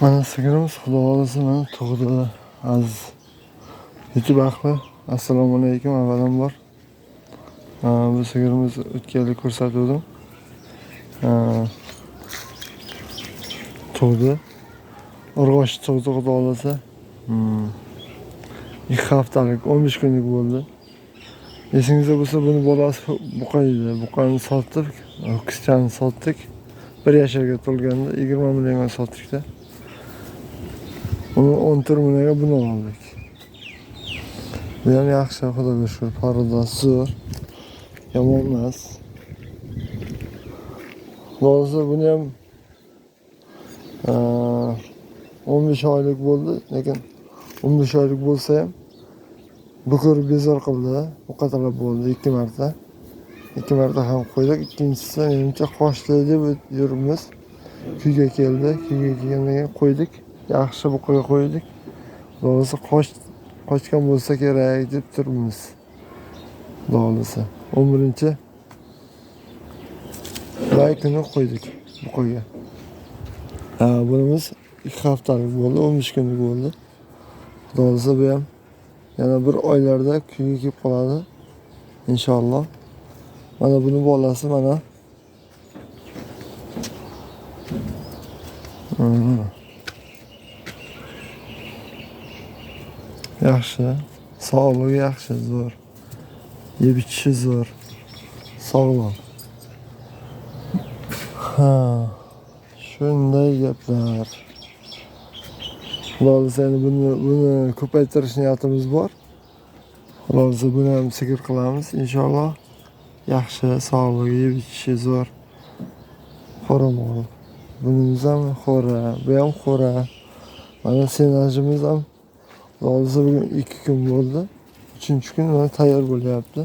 Mana sigirimiz, xudo xohlasa, mana tug'di. Aziz YouTube ahli, assalomu alaykum avvalambor. Bu sigirimiz o'tgan yili ko'rsatuvdim. Tug'di. Urg'ochi tug'di, xudo xohlasa. 2 haftalik, 15 kunlik bo'ldi. Esingizda bo'lsa, buni bolasi buqa edi. Buqani sotdik, ho'kizchani sotdik. 1 yasharga to'lganda 20 millionga sotdik-da. Uni 14 millionga buni oldik. Bu ham yaxshi, xudoga shukr, parodasi zo'r. Yomon emas. Xudo xohlasa buni ham 15 oylik bo'ldi, lekin 15 oylik bo'lsa ham bu ko'rib bezor qildi. Ovqatlab bo'ldi 2 marta. 2 marta ham qo'ydik. Ikkinchisi menimcha qochdi deb yuribmiz. Kuyga keldi. Kuyga kelgandan keyin qo'ydik. Yaxshi buqaga qo'ydik. Xudo xohlasa qochgan bo'lsa kerak deb turibmiz. Xudo xohlasa 11 may kuni qo'ydik buqaga. Bunimiz 2 haftalik bo'ldi, 15 kunlik bo'ldi. Xudo xohlasa bu ham yana bir oylarda kuyga kelib qoladi inshaalloh. Mana buni bolasi mana. Yaxshi, sog'lig'i yaxshi, zo'r. Yeb ichishi zo'r. Sog'lom. Ha, shunday gaplar. Xudo xohlasa endi buni ko'paytirish niyatimiz bor. Xudo xohlasa buni ham sigir qilamiz inshaalloh. Yaxshi, sog'lig'i, yeb ichishi zo'r. Qoramol. Bunimiz ham xo'ra, bu ham xo'ra. Mana senajimiz ham xudo xohlasa bugun 2 kun bo'ldi. 3-kun mana tayyor bo'lyapti.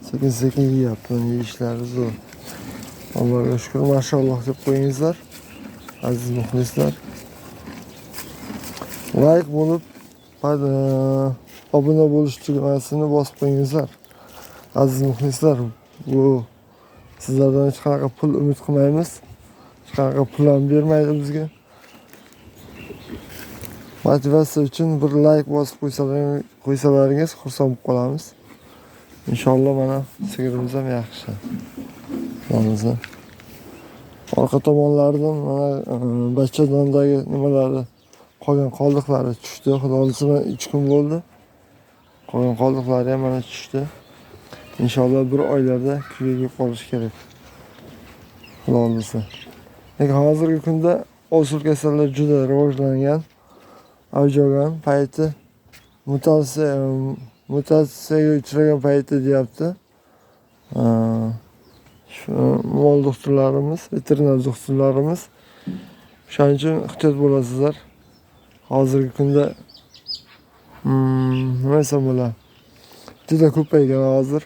Sekin-sekin yeyapti, uni yeyishlari zo'r. Allohga shukr, mashalloh deb qo'yingizlar, aziz muxlislar. Like bo'lib, obuna bo'lish tugmasini bosib qo'yingizlar. Aziz muxlislar, bu sizlardan hech qanaqa pul umid qilmaymiz. Hech qanaqa pul ham bermaydi bizga. Motivatsiya uchun bir like bosib qo'ysalaringiz xursand bo'lib qolamiz. Inshaalloh mana sigirimiz ham yaxshi. Xohlasa. Orqa tomonlaridan mana bachadondagi nimalari qolgan qoldiqlari tushdi. Xudo xohlasa mana 3 kun bo'ldi. Qolgan qoldiqlari ham mana tushdi. Inshaalloh bir oylarda kuyga kelib qolishi kerak. Xudo xohlasa. Lekin hozirgi kunda ovsil kasallar juda rivojlangan. Avj olgan payti, mutatsiyaga uchragan payti deyapti. Shu mol doktorlarimiz, veterinar doktorlarimiz. Shuning uchun ehtiyot bo'lasizlar. Hozirgi kunda nima desam bo'ladi? Juda ko'paygan hozir.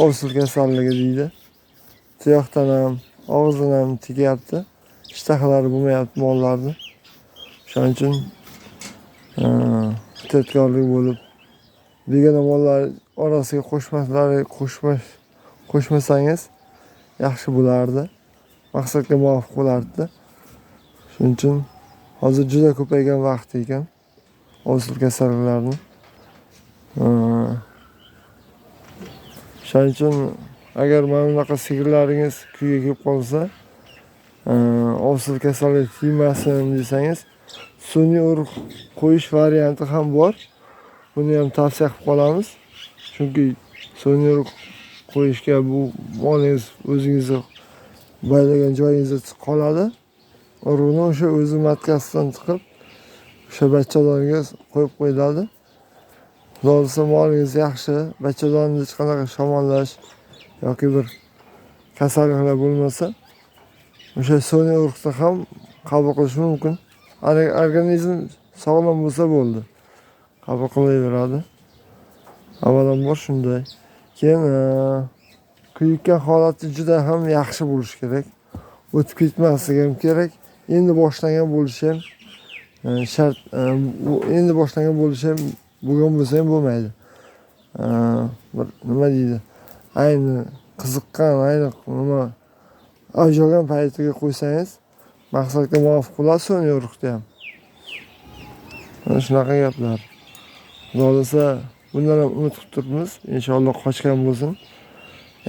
Ovsil kasalligi deydi. Tuyoqdan ham, og'izdan ham tegyapti. Ishtahalari bo'lmayapti mollarni. Shuning uchun ehtiyotkorlik bo'lib, begona mollar orasiga qo'shmasangiz yaxshi bo'lardi. Maqsadga muvofiq bo'lardi. Shuning uchun hozir juda ko'paygan vaqt ekan ovsil kasalliklarni. Shuning uchun agar mana bunaqa sigirlaringiz kuyga kelib qolsa, ovsil kasallik tegmasin desangiz, sun'iy urug' qo'yish varianti ham bor. Buni ham tavsiya qilib qolamiz. Chunki sun'iy urug' qo'yishga bu molingiz o'zingizni baylagan joyingizda qoladi. Urug'ni o'sha o'zi matkasidan chiqib, o'sha bachadonga qo'yib qo'yiladi. Xudo xohlasa molingiz yaxshi, bachadonda hech qanaqa shamollash yoki bir kasalliklar bo'lmasa, o'sha sun'iy urug'ni ham qabul qilish mumkin. Organizm sog'lom bo'lsa bo'ldi. Qabul qilaveradi. Avvalambor shunday. Keyin kuyikkan holati juda ham yaxshi bo'lishi kerak. O'tib ketmasligi ham kerak. Endi boshlangan bo'lishi ham shart, bu endi boshlangan bo'lishi ham bo'lgan bo'lsa ham bo'lmaydi. Bir nima deydi? Ayni qiziqqan, ayni nima avj olgan paytiga qo'ysangiz Maqsadga muvofiq bo'ladi sun'iy urug'da ham. Mana shunaqa gaplar. Xudo xohlasa bundan ham umid qilib turibmiz. Inshaalloh qochgan bo'lsin.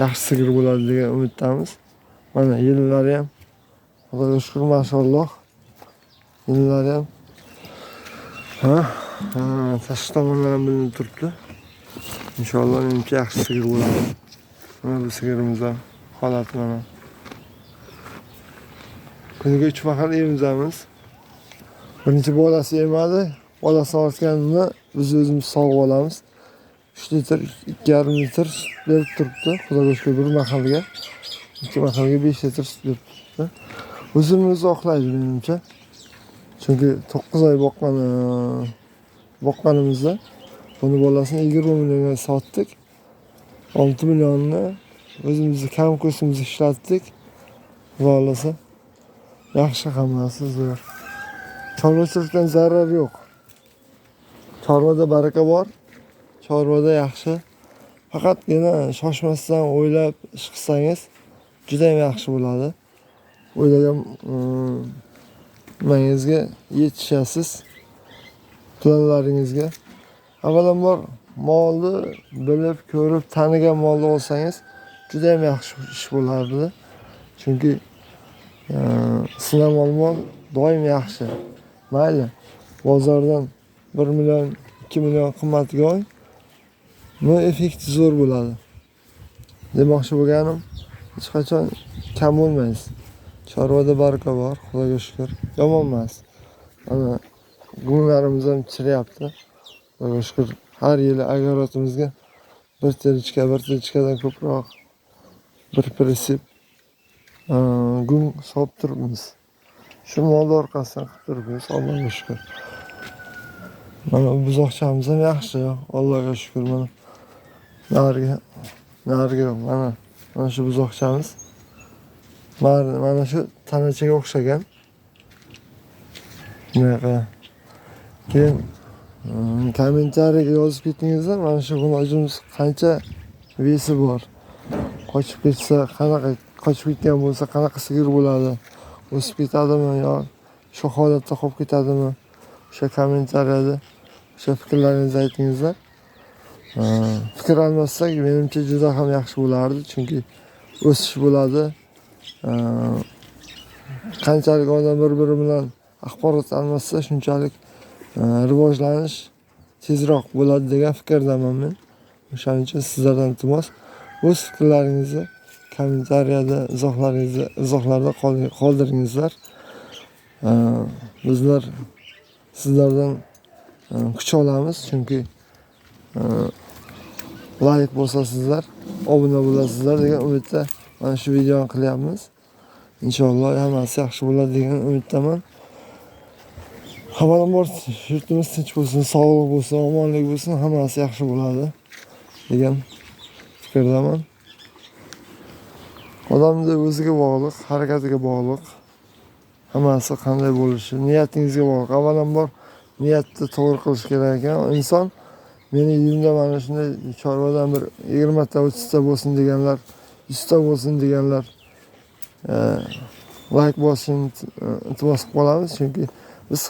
Yaxshi sigir bo'ladi degan umiddamiz. Mana yillari ham Xudoga shukr, mashalloh. Yillari ham ha, tashqi tomonlar ham bilinib turibdi. Inshaalloh menimcha yaxshi sigir bo'ladi. Mana bu sigirimiz ham holati mana. Kuniga 3 mahal emizamiz. Birinchi bolasi emadi. Bolasi ortganini biz o'zimiz sog'ib olamiz. 3 litr, 2,5 litr sut berib turibdi. Xudoga shukr, bir mahalga, 2 mahalga 5 litr sut berib turibdi. O'zini o'zi oqlaydi menimcha. Chunki 9 oy boqqanimizda buni bolasini 20 millionga sotdik. 6 millionni o'zimizni kam ko'simizni ishlatdik. Xudo xohlasa yaxshi, hammasi zo'r. Chorvachilikdan zarar yo'q. Chorvada baraka bor. Chorvada yaxshi. Faqatgina shoshmasdan o'ylab ish qilsangiz juda ham yaxshi bo'ladi. O'ylagan nimangizga yetishasiz, planlaringizga. Avvalambor molni bilib, ko'rib, tanigan molni olsangiz juda ham yaxshi ish bo'lardi. Chunki sinamol mol doim yaxshi. Mayli, bozordan 1 million, 2 million qimmatga oling, но effekti zo'r bo'ladi. Demoqchi bo'lganim, hech qachon kam bo'lmaysiz. Chorvada baraka bor, Xudoga shukr. Yomon emas. Mana go'nglarimiz ham chiryapti. Xudoga shukr, har yili огородimizga bir telechka, bir telechkadan ko'proq bir прицеп go'ng solib turibmiz. Shu molni orqasidan qilib turibmiz, Allohga shukr. Mana bu buzoqchamiz ham yaxshi, Allohga shukr mana. Narigi mana shu buzoqchamiz. Mana shu tanachaga o'xshagan. Bunaqa. Keyin kommentariyaga yozib ketingizlar, mana shu g'unojimiz qancha вес i bor. Qochib ketsa, qanaqa qochib ketgan bo'lsa, qanaqa sigir bo'ladi? O'sib ketadimi yo shu holatda qolib ketadimi? O'sha kommentariyada o'sha fikrlaringizni aytingizlar. Fikr almashsak, menimcha juda ham yaxshi bo'lardi, chunki o'sish bo'ladi. Qanchalik odam bir-biri bilan axborot almashsa, shunchalik rivojlanish tezroq bo'ladi degan fikrdaman men. O'shaning uchun sizlardan iltimos, o'z fikrlaringizni kommentariyada, izohlaringizni izohlarda qoldiringizlar. Bizlar sizlardan kuch olamiz, chunki layk bosasizlar, obuna bo'lasizlar degan umidda mana shu videoni qilyapmiz. Inshaalloh hammasi yaxshi bo'ladi degan umiddaman. Avvalambor yurtimiz tinch bo'lsin, sog'lik bo'lsin, omonlik bo'lsin, hammasi yaxshi bo'ladi degan fikrdaman. Odamni o'ziga bog'liq, harakatiga bog'liq. Hammasi qanday bo'lishi, niyatingizga bog'liq. Avvalambor niyatni to'g'ri qilish kerak ekan. Inson meni uyimda mana shunday chorvadan bir 20 ta, 30 ta bo'lsin deganlar, 100 ta bo'lsin deganlar layk bosishini iltimos qilib qolamiz, chunki biz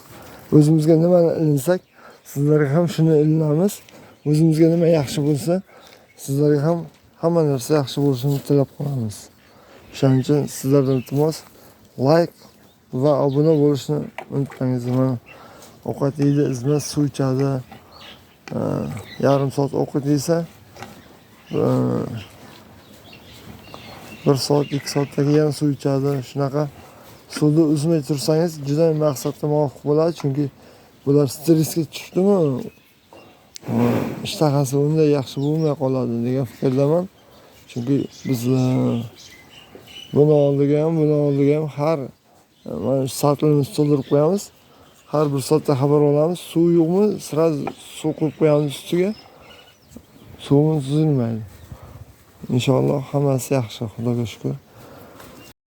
o'zimizga nimani ilinsak, sizlarga ham shuni ilinamiz. O'zimizga nima yaxshi bo'lsa, sizlarga ham hamma narsa yaxshi bo'lishini tilab qolamiz. O'shaning uchun sizlardan iltimos, layk va obuna bo'lishni unutmangiz. Mana ovqat yeydi, izmas suv ichadi. Yarim soat ovqat yesa, 1 soat, 2 soatdan keyin yana suv ichadi. Shunaqa suvni uzmay tursangiz juda maqsadga muvofiq bo'ladi, chunki bular stressga tushdimi, ishtahasi unday yaxshi bo'lmay qoladi degan fikrdaman. Chunki biz buni oldiga ham har mana shu soatlarimizni to'ldirib qo'yamiz. Har bir soatda xabar olamiz. Suv yo'qmi, sразу suv qo'yib qo'yamiz ustiga. Suvimiz uzilmaydi. Inshaalloh hammasi yaxshi, Xudoga shukr.